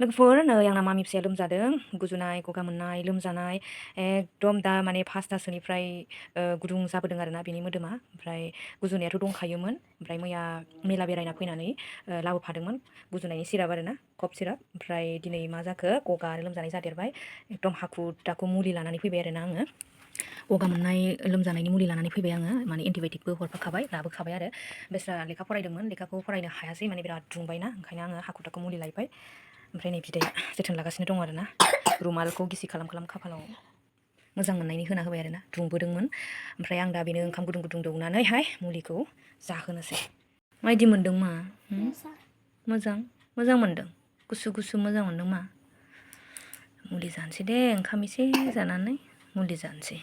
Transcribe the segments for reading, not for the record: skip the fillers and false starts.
लोगोफोर नै आंना मामि फिसाया लोमजादों गुजुनाय गगा मोननाय लोमजानाय एकदम दा माने फासथासोनिफ्राय गुदुं जाबोदों आरोना बेनि मोदोमा ओमफ्राय गुजुनायाथ' दंखायोमोन ओमफ्राय मैया मेला बेरायना फैनानै लाबोफादोंमोन गुजुनायनि सिराप आरोना कफ सिराप ओमफ्राय दिनै मा जाखो गगा आरो लोमजानाय जादेरबाय एकदम हाखु दाखु मुलि लानानै फैबाय आरोना आङो गगा मोननाय लोमजानायनि मुलि लानानै फैबाय आङो माने एन्टिबायटिकबो हरफाखाबाय लाबोखाबाय आरो बेस्रा लेखा फरायदोंमोन लेखाखौ फरायनो हायासै माने बिराद दुंबायना ओंखायनो आङो हाखु दाखु मुलि लायबाय ओमफ्राय नै बिदाया जोथोन लागासिनो दं आरोना रुमालखौ गिसि खालाम खालाम खाफालाव मोजां मोननायनि होना होबाय आरोना दुंबोदोंमोन ओमफ्राय आं दा बेनो ओंखाम गुदुं गुदुं दौनानैहाय मुलिखौ जाहोनोसै माबायदि मोन्दों मा मोजां मोजां मोन्दों गुसु गुसु मोजां मोन्दों मा मुलि जानोसै दे ओंखाम एसे जानानै मुलि जानोसै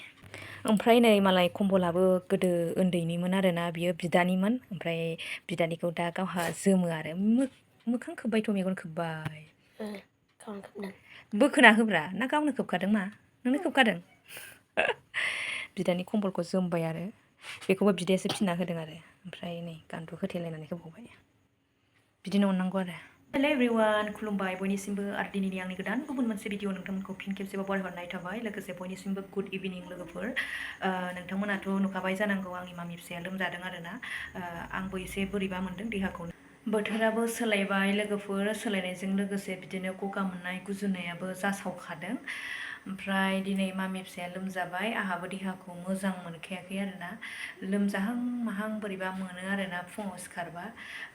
ओमफ्राय नै मालाय कम्बलाबो गोदो उन्दैनिमोन आरोना बियो बिदानिमोन ओमफ्राय बिदानिखौ दा गावहा जोमो आरो मोखां खोब्बायथ' मेगन खोब्बाय बोखोना होब्रा ना गावनो खोबखादों मा नोंनो खोबखादों बिदानि कम्बलखौ जोमबाय आरो बेखौबो बिदायासो फिना होदों आरो ओमफ्राय नै गानथु होथेलायनानै होबावबाय बिदिनो अननांगौ आरो हेलो एभरिवान खुलुमबाय बयनिसिमबो आरो दिनैनि आंनि गोदान गुबुन मोनसे भिडिअ नोंथांमोनखौ फिन खेबसेबाव बरायहरनाय थाबाय लोगोसे बयनिसिमबो गुड इभिनिं लोगोफोर नोंथांमोनाथ' नुखाबाय जानांगौ आंनि मामि फिसाया लोमजादों आरोना आंबो एसे बोरैबा मोनदों देहाखौ बोथोराबो सोलायबाय लोगोफोर सोलायनायजों लोगोसे बिदिनो गगा मोननाय गुजुनायाबो जासावखादों ओमफ्राय दिनै मामि फिसाया लोमजाबाय आंहाबो देहाखौ मोजां मोनखायाखै आरोना लोमजाहां माहां बोरैबा मोनो आरोना फुङाव सिखारबा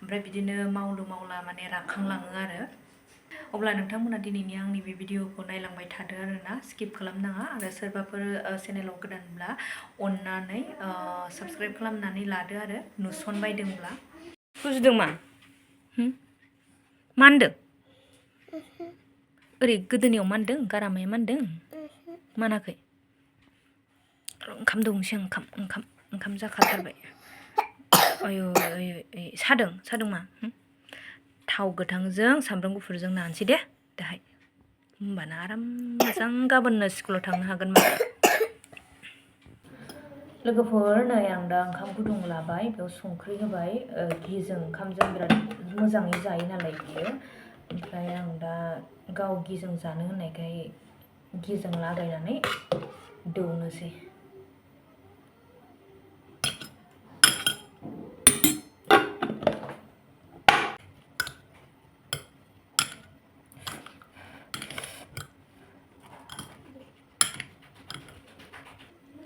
ओमफ्राय बिदिनो मावलु मावला माने राखांलाङो आरो अब्ला नोंथांमोना दिनैनि आंनि बे भिडिअखौ नायलांबाय थादो आरोना स्किप खालामनाङा आरो सोरबाफोर चेनेलाव गोदानब्ला अननानै साबस्क्राइब खालामनानै लादो आरो नुसनबायदोंब्ला गुजुदों मा मानदों ओरै गोदोनायाव मानदों गारामाया मानदों मानाखै ओंखाम दौनोसै आं ओंखाम जाखाथारबाय आयु सादों मा थाव गोथांजों सामब्राम गुफुरजों नानोसै दे दाहाय होमबाना आराम मोजां गाबोननो स्कुलाव थांनो हागोन मा लोगोफोर नै आं दा ओंखाम गुदुं लाबाय बेयाव संख्रि होबाय घिजों ओंखामजों बिराद मोजाङै जायो नालाय बियो ओमफ्राय आं दा गाव घिजों जानो होननायखाय घिजों लागायनानै दौनोसै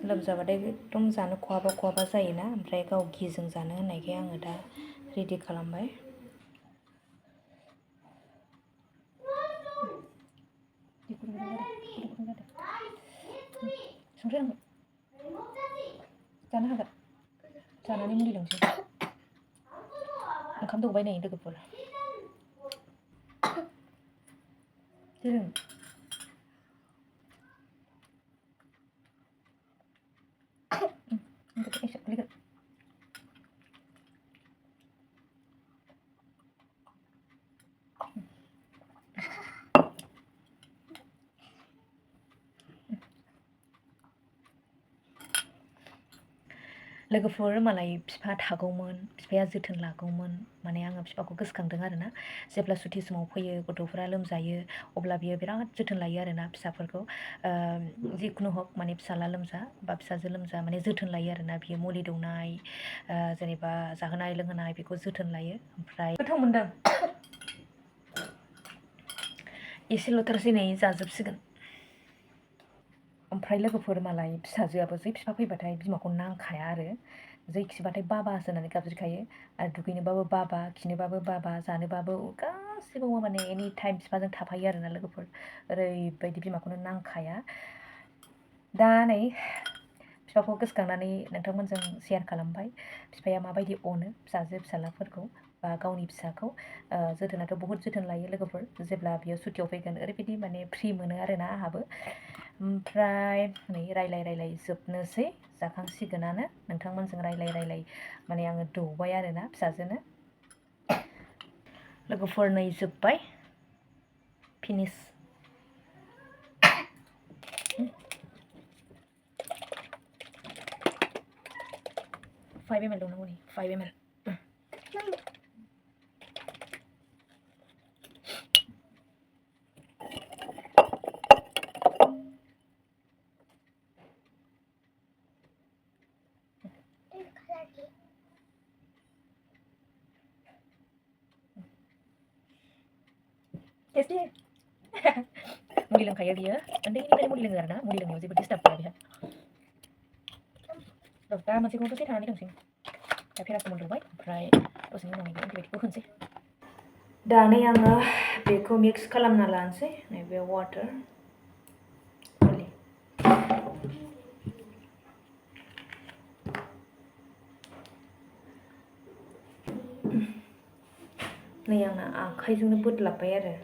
लोमजाबाथाय एकदम जानो खहाबा खहाबा जायोना ओमफ्राय गाव घिजों जानो होननायखाय आङो दा रेडि खालामबाय संख्रि जानो हागोन जानानै मुलि लोंसै ओंखाम दौबाय नै लोगोफोर जेरै लोगोफोर मालाय बिफा थागौमोन बिफाया जोथोन लागौमोन माने आङो बिफाखौ गोसोखांदों आरोना जेब्ला सुथि समाव फैयो गथ'फोरा लोमजायो अब्ला बियो बिराद जोथोन लायो आरोना फिसाफोरखौ जिखुनु हक माने फिसाला लोमजा बा फिसाजो लोमजा माने जोथोन लायो आरोना बियो मुलि दौनाय जेनेबा जाहोनाय लोंहोनाय बेखौ जोथोन लायो ओमफ्राय गोथाव मोनदों एसेल'थारसै नै जाजोबसिगोन ओमफ्राय लोगोफोर मालाय फिसाजोआबो जै बिफा फैबाथाय बिमाखौ नांखाया आरो जै खिबाथाय बाबा होननानै गाबज्रिखायो आरो दुगैनोबाबो बाबा खिनोबाबो बाबा जानोबाबो गासिबावबो माने एनि टाइम बिफाजों थाफायो आरोना लोगोफोर ओरैबायदि बिमाखौनो नांखाया दा नै बिफाखौ गोसोखांनानै नोंथांमोनजों शेयार खालामबाय बिफाया माबायदि अनो फिसाजो फिसालाफोरखौ बा गावनि फिसाखौ जोथोनाथ' बहुद जोथोन लायो लोगोफोर जेब्ला बियो सुटियाव फैगोन ओरैबायदि माने फ्रि मोनो आरोना आंहाबो ओमफ्राय नै रायलाय जोबनोसै जाखांसिगोनानो नोंथांमोनजों रायलाय माने आङो दौबाय आरोना फिसाजोनो लोगोफोर नै जोब्बाय finish 5 ml dong nih 5 ml टेस्टि मुलि लोंखायो बियो उन्दैनिफ्रायनो मुलि लोङो आरोना मुलि लोंनायाव जेबो डिस्टार्ब गैया बेहा दा मोनसेखौ दसे थानानै लोंसै दा पेरासिटामल दौबाय ओमफ्राय दसेनि उनाव नैबे एन्टिबायटिकखौ होनोसै दा नै आङो बेखौ मिक्स खालामना लानोसै नैबे वाटार मुलि नै आंना आखाइजोंनो बोदलाबबाय आरो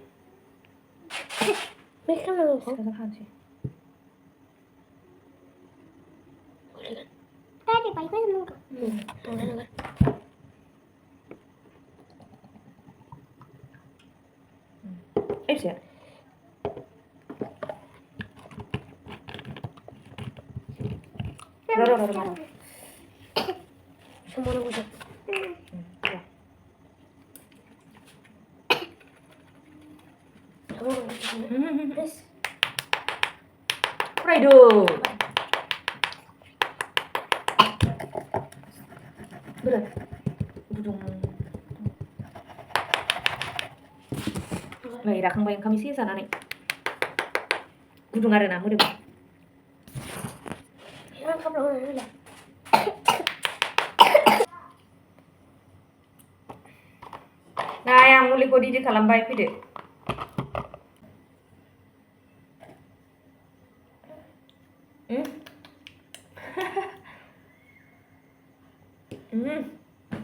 बै खालामनांगौ सिखाजों हानोसै Tadi pakai nunggu. Nunggu. Iya. Roro. Semua nunggu sih. Terus. Raido. Berat. Budung. Nah, irakambayan kami sih sana nih. Budung ada nama deh. Ya, kamu udah lah. Nah, yang mulai kau di dalam bayi pide.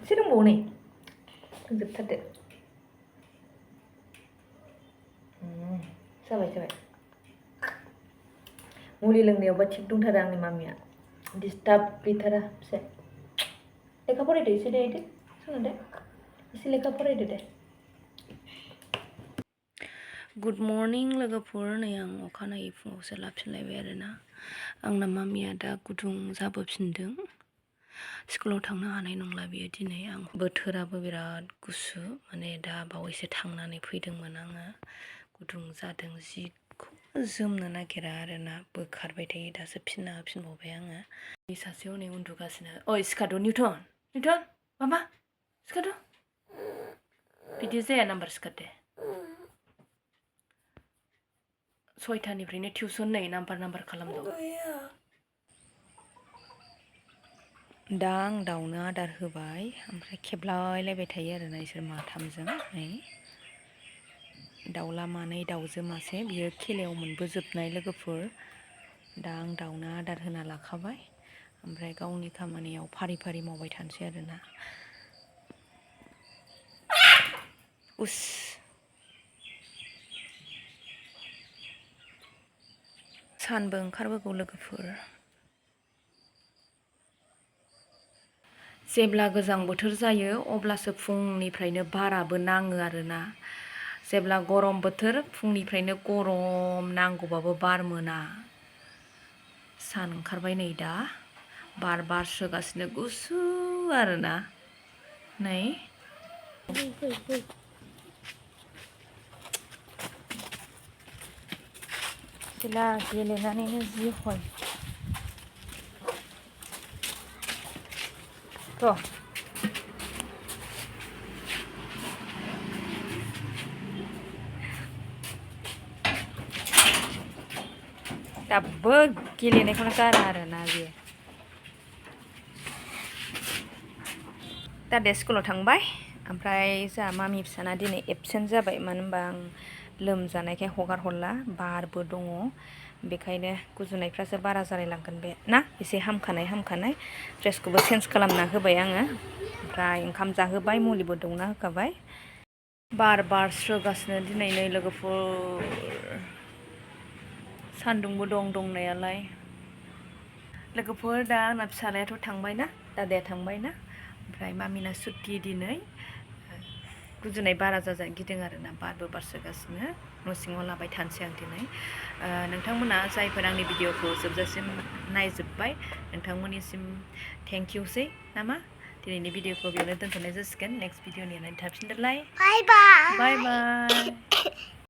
Sini mau nih. Dekat deh. Sabai. Mulai लोंनायावबा थिग दंथारो आंनि Mamiya disturb गैथारा फिसा लेखा फरायदो एसे दे सोलों दे एसे लेखा फरायदो दे गुड मर्निं लोगोफोर नै आं अखानायै फुङावसो लाफिनलायबाय आरोना आंना मामिया दा गुदुं जाबोफिनदों स्कुलाव थांनो हानाय नंला बियो दिनै आं बोथोराबो बिराद गुसु माने दा बावैसो थांनानै फैदोंमोन आङो गुदुं जादों जिखौ जोमनो नागिरा आरोना बोखारबाय थायो दासो फिनना होफिनबावबाय आङो बे सासेयाव नै उन्दुगासिनो ओइ सिखाद' निउटन माबा सिखाद' बिदि जाया नाम्बार सिखाद दे सयथानिफ्रायनो टिउसन नै नाम्बार खालामदों दा आं दाउनो आदार होबाय ओमफ्राय खेबलायलायबाय थायो आरोना इसोर माथामजों नै दाउला मानै दाउजो मासे बियो खेलायाव मोनबोजोबनाय लोगोफोर दा आं दाउनो आदार होना लाखाबाय ओमफ्राय गावनि खामानियाव फारि मावबाय थानोसै आरोना उस सानबो ओंखारबोगौ लोगोफोर जेब्ला गोजां बोथोर जायो अब्लासो फुंनिफ्रायनो बाराबो नाङो आरोना जेब्ला गरम बोथोर फुंनिफ्रायनो गरम नांगौबाबो बार मोना सान ओंखारबाय नै दा बार बारसोगासिनो गुसु आरोना नै जेला गेलेनानैनो जि हय थ' दाबो गेलेनायखौनो गारा आरोना बियो दा दे स्कुलाव थांबाय ओमफ्राय जोंहा मामि फिसाना दिनै एबसेन्ट जाबाय मानो होनबा आं लोमजानायखाय हगार हरला बारबो दङ बेखायनो गुजुनायफ्रासो बारा जालायलांगोन बे ना एसे हामखानाय ड्रेसखौबो चेन्ज खालामना होबाय आङो ओमफ्राय ओंखाम जाहोबाय मुलिबो दौना होखाबाय बार बारस्रोगासिनो दिनै नै लोगोफोर सान्दुंबो दंनायालाय लोगोफोर दा आंना फिसालायाथ' थांबायना दादाया थांबायना ओमफ्राय मामिना सुटि दिनै गुजुनाय बारा गिदों आरोना बारबो बारसोगासिनो न' सिङाव लाबाय थानोसै आं दिनै नोंथांमोना जायफोर आंनि भिडिअखौ जोबजासिम नायजोब्बाय नोंथांमोननिसिम थेंक इउसै नामा दिनैनि भिडिअखौ बेयावनो दोनथ'नाय जासिगोन नेक्स्ट भिडिअनि नायनो थाफिनदोलाय बाय बाय